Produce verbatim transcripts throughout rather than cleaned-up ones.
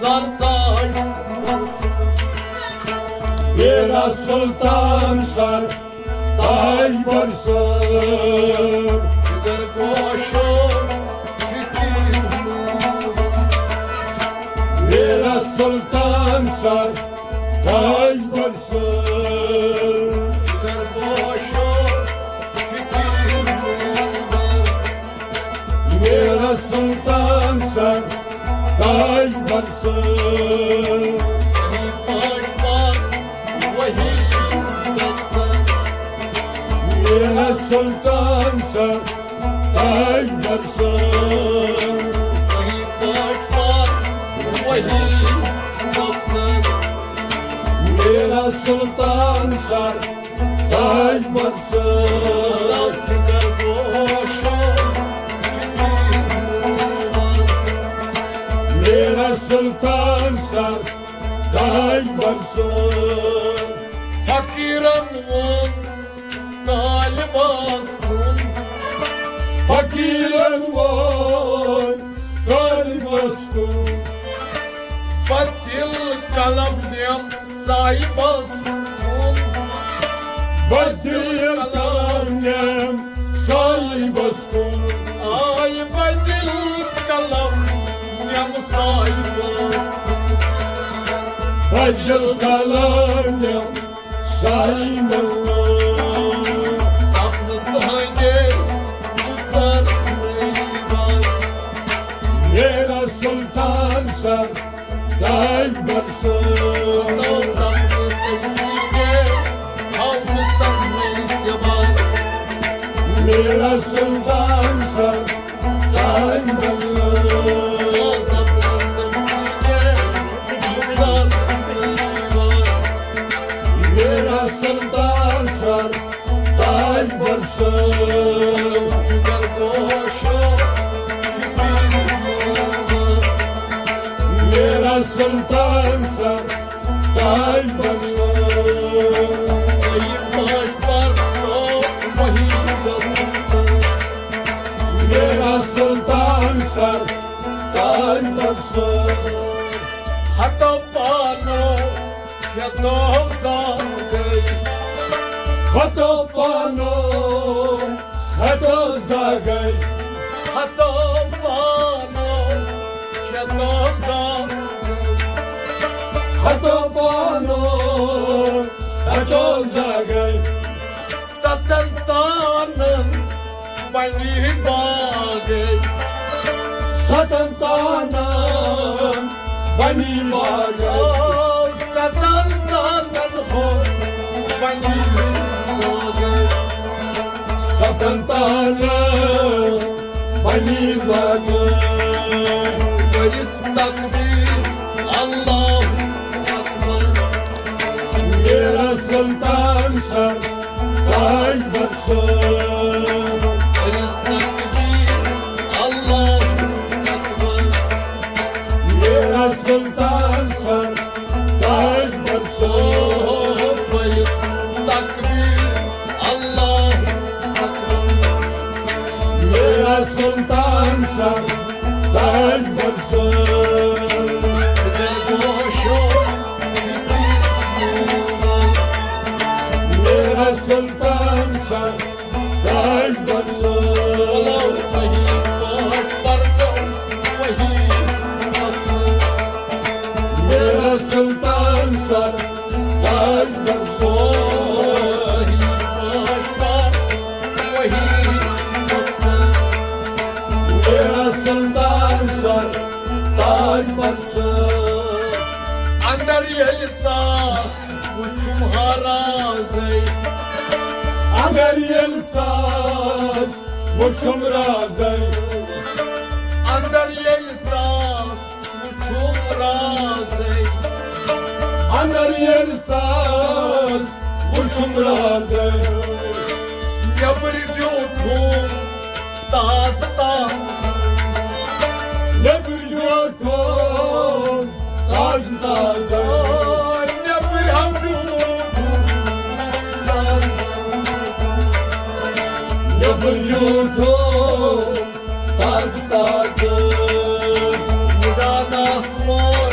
تر تاج برسر۔ میرا سلطان سر تاج برسر۔ جگر گوشو فقیر۔ میرا سلطان سر تاج برسر۔ جگر گوشو فقیر۔ میرا سلطان سر تاج برسر۔ صحیح پاٹ پاٹ وہی۔ میرا سلطان سر تاج برسر۔ صحیح پاٹ پاٹ وہی۔ میرا سلطان سر تاج برسر۔ میرا سلطان سر تاج برسر۔ فقیرن ووٚن طالبس کُن۔ فقیرن ووٚن طالبس کُن۔ بدل قلم نِم صاحبس کُن۔ بدل قلم نِم صاحبس کُن۔ آے بدل قلم نِم صاحبس کُن۔ بدل قلم نِم صاحبس کُن۔ اپنہٕ تہنٛدے گُزرنٕے بس۔ میرا سلطان سر تاج برسر۔ میرا سلطان سر تاج برسر۔ میرا سلطان سر تاج برسر۔ میرا سلطان سر تاج برسر۔ میرا سلطان سر تاج برسر۔ ہتو پانو کھیتو زاگے۔ ہتو پانو کھیتو زاگے۔ ہتو پانو کھیتو زاگے۔ ہتو پانو کھیتو زاگے۔ ستن تانن بنی باغے۔ ستن تانن بنی باغے۔ او ستن تانن ہو بنی باغے۔ ستن تانن بنی باغے۔ کٔرِتھ تکبیر اللہ اکبر۔ میرا سلطان سر تاج برسر۔ کٔرِتھ تکبیر اللہ اکبر۔ میرا سلطان سر تاج برسر۔ او کٔرِتھ تکبیر اللہ اکبر۔ میرا سلطان سر تاج برسر۔ میرا سلطان سر تاج برسر۔ میرا سلطان سر تاج برسر۔ میرا سلطان سر تاج برسر۔ اندر ییٚلہِ ژاس وُچھُم ہرازے۔ اندر ییٚلہِ ژاس وُچھُم رازے۔ اندر ییٚلہِ ژاس وُچھُم رازے۔ اندر ییٚلہِ ژاس وُچھُم رازے۔ نیٚبٕرۍ بیوٗٹھُم تازٕ تازٕ۔ نیٚبٕرۍ بیوٗٹھُم تازٕ تازٕ۔ نیٚبٕرۍ ہم بیوٗٹھُم تازٕ تازٕ۔ نیٚبٕرۍ بیوٗٹھُم تازٕ تازٕ۔ ودان آسمان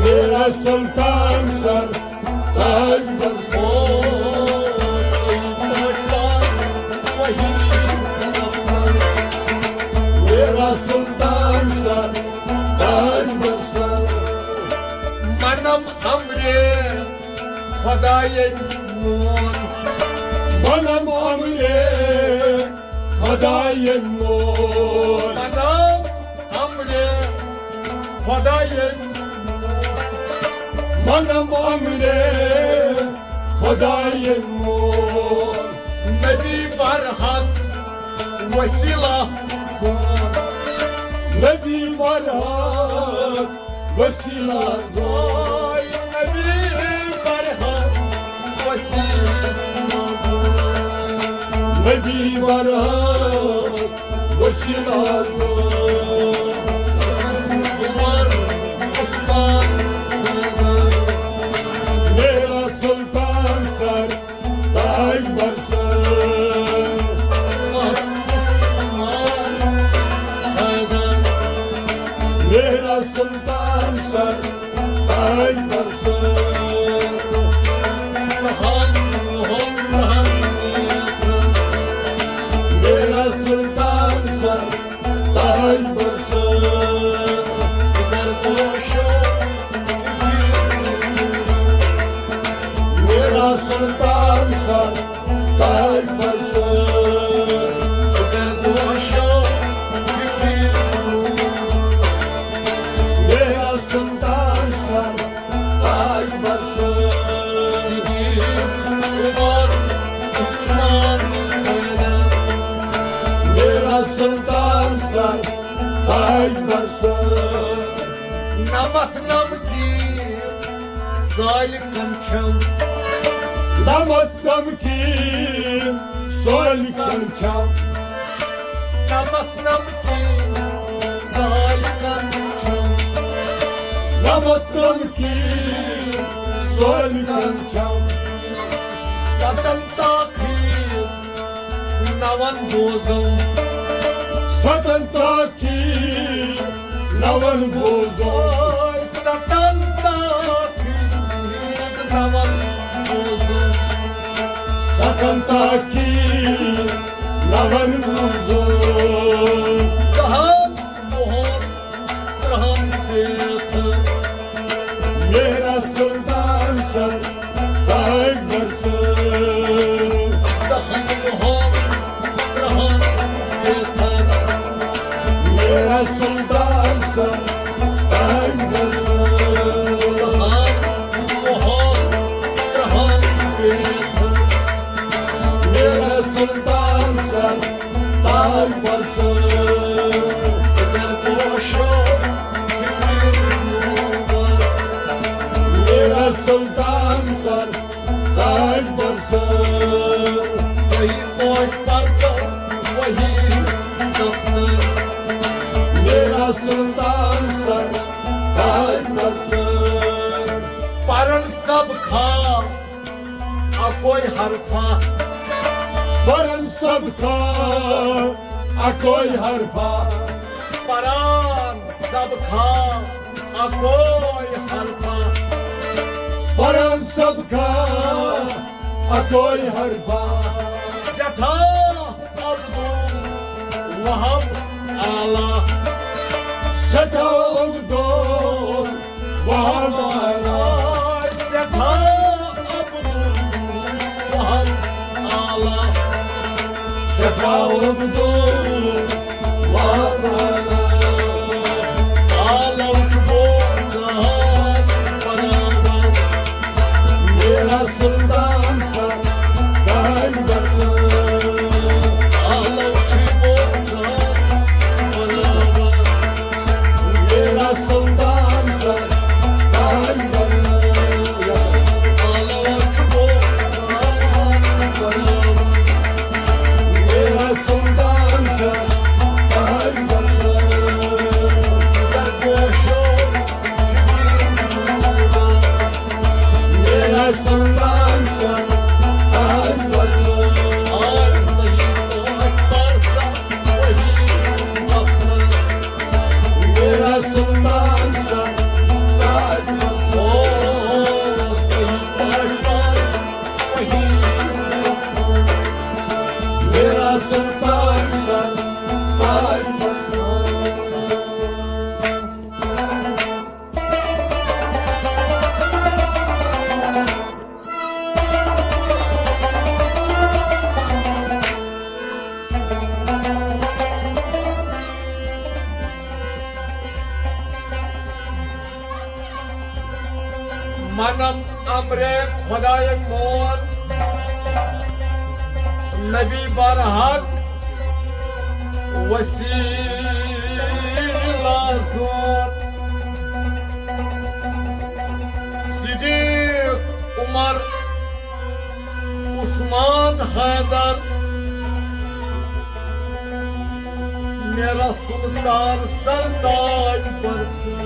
میرا سلطان سر تاج بر سر۔ میرا سلطان سر تاج بر سر۔ منم امرِ خدایَن مون۔ منم امرِ خدایَن مون۔ منم امرِ خدایَن مون۔ منم امرِ خدایَن مون۔ نبی برحق وسیلہ سون۔ نبی برحق وسیلہ سون۔ نبی برحق وسیلہ سون۔ نبی برحق وسیلہ سون۔ عمر عثمان میرا سلطان سر تاج بر سر۔ عمر عثمان حیدر میرا سلطان سر تاج بر سر۔ ہم ہم ہم میرا سلطان سر تاج بر سر۔ اگر گوشو میرا سلطان سر تاج بر سر۔ اگر گوشو میرا سلطان سر تاج بر سر۔ صدیق عمر عثمان حیدر میرا سلطان سر تاج بر سر۔ نمت نمکین سالکن چھم۔ نمت نمکین سالکن چھم۔ نمت نمکین سالکن چھم۔ نمت نمکین سالکن چھم۔ ستن تاخیر نون بوزم۔ ستن تاخیر نون بوزم۔ ستن تاخیر نون بوزم۔ ستن تاخیر نون بوزم۔ دہن دۄہن ترہن پیتھ۔ میرا سلطان سر تاج بر سر۔ دہن دۄہن ترہن پیتھ۔ میرا سلطان سر تاج بر سر۔ دہن دۄہن ترہن پیتھ۔ میرا سلطان سر تاج بر سر۔ اگر گوشو فکر میرا سلطان سر تاج بر سر۔ صحیح پٲٹھۍ پرتو وہی دفتر۔ میرا سلطان سر تاج بر سر۔ پرن سب کھا اکوے حرفا۔ پرن سب کھا اکوے حرفا۔ پران سب کھا اکوے حرفا۔ پران سب کھا اکوے حرفا۔ سٮ۪ٹھاہ عبدالوہاب اعلیٰ۔ سٮ۪ٹھاہ عبدالوہاب اعلیٰ۔ سٮ۪ٹھاہ عبدالوہاب اعلیٰ۔ سٮ۪ٹھاہ عبدالوہاب اعلیٰ۔ عالم چھُ بوزان برابر۔ میرا سلطان سر تاج بر سر۔ عالم چھُ بوزان برابر۔ میرا سلطان سر تاج بر سر۔ عالم چھُ بوزان برابر۔ میرا سلطان سر تاج بر سر۔ در گوشو میرا سلطان سر تاج بر سر۔ آج صحیح پٲٹھۍ پرسا وہی دفتر۔ میرا سلطان سر تاج بر سر۔ منم امرے خدائے مون، نبی برحق وسیلہ زون۔ صدیق عمر عثمان حیدر، میرا سلطان سرتاج برسر۔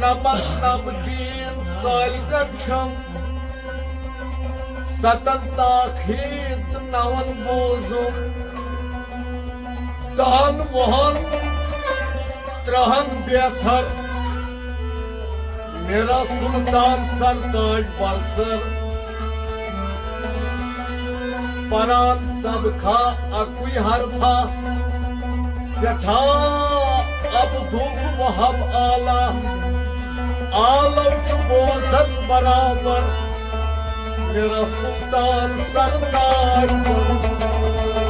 نمک نمکین سالکن چھم ستن تاخیر تہٕ نون بوزُم، دہن وُہن ترہن بیتھر، میرا سلطان سرتاج برسر۔ پران سبقا اکوی حرفا، سٹھا عبدالوہاب آلہ، آلو چھُ بوزن برابر، میرا سلطان سرتاج برسر۔